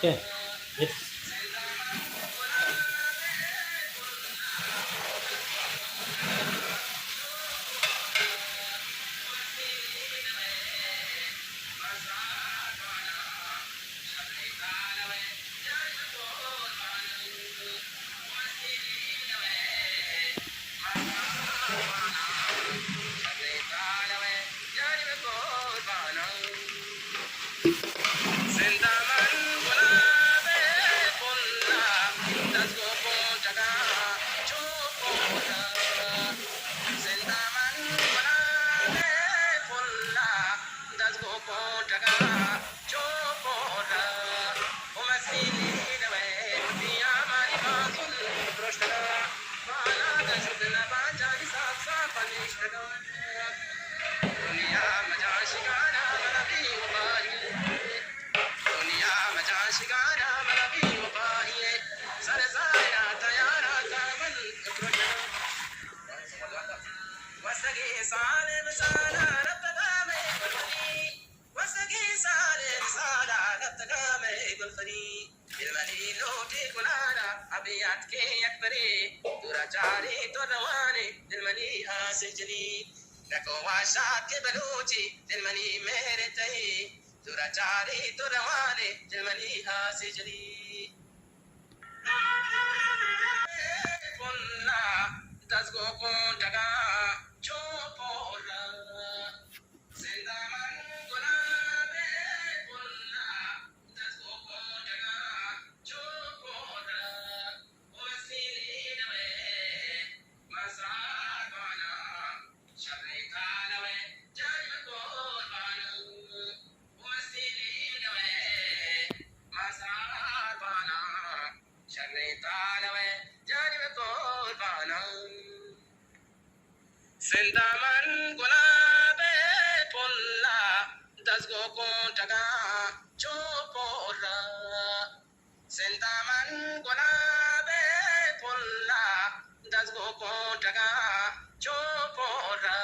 Okay. Yes. گوستگیں سال ءِ مثال ءَ رپتگ ءَ مئے گلپری، گوستگیں سال ءِ مثال ءَ رپتگ ءَ مئے گلپری۔ دل منی لوٹی گلارا ابی اتکے یک برے، دورا چاری تو روان ئے دل منی آس جنی۔ نکو واشات کہ بلوچی دل منی مہر تئی، دورا چاری تو روان ئے دل منی آس جنی۔ پلا دزگو کونٹگا چو پورا، زندہ من گلاب پلا دزگو کونٹگا چو پورا۔ او سینے نوے مسا گانا شریں کالوے جان قربان۔ او سینے نوے مسا گانا شریں کالوے جان قربان۔ سندھ ءَ من گلاب ءِ پلا دزگو کونٹگاں چو پورا۔ سندھ ءَ من گلاب ءِ پلا دزگو کونٹگاں چو پورا۔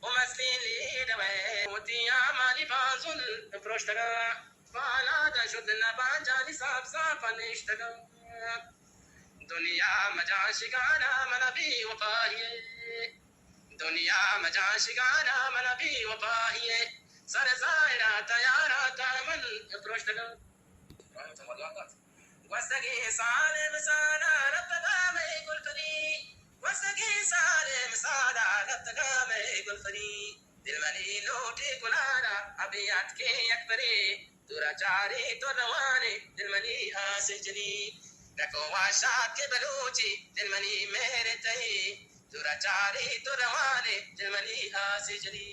او مستیں لیڈوے وتی آمالی بانزل پروشتگاں۔ بالاد ءَ شد نہ بانجانی ساپ ساپ ءَ نشتگاں۔ دنیا مجاں شگانا من بے وفائی ئے۔ دنیا مجاں شگانا من بے وفائی ئے۔ سر زائرا تیارا تا من پروشتگاں۔ گوستگیں سال ءِ مثالا رپتگا مئے گلپری۔ گوستگیں سال ءِ مثالا رپتگا مئے گلپری۔ دل منی لوٹی گلارا ابی اتکے یک برے۔ دورا چاری تو روان ئے دل منی آس جنی۔ نکو واشات کہ بلوچی دل منی مہر تئی۔ دورا چاری تو روان ئے دل منی آس جنی۔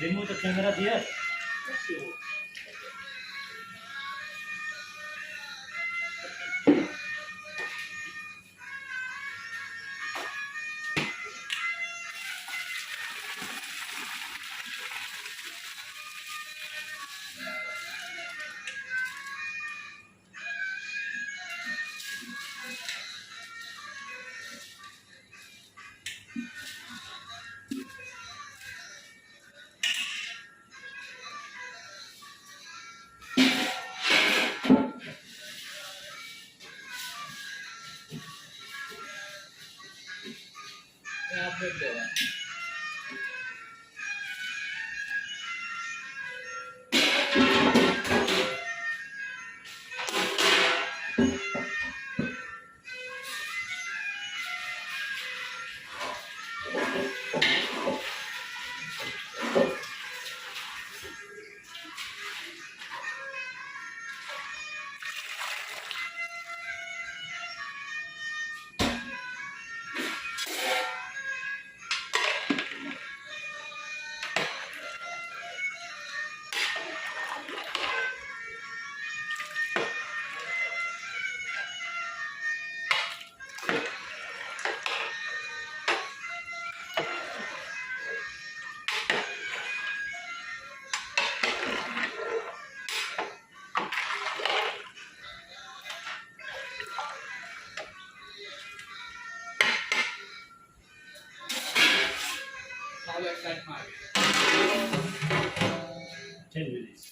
Remove the camera there. Ten minutes.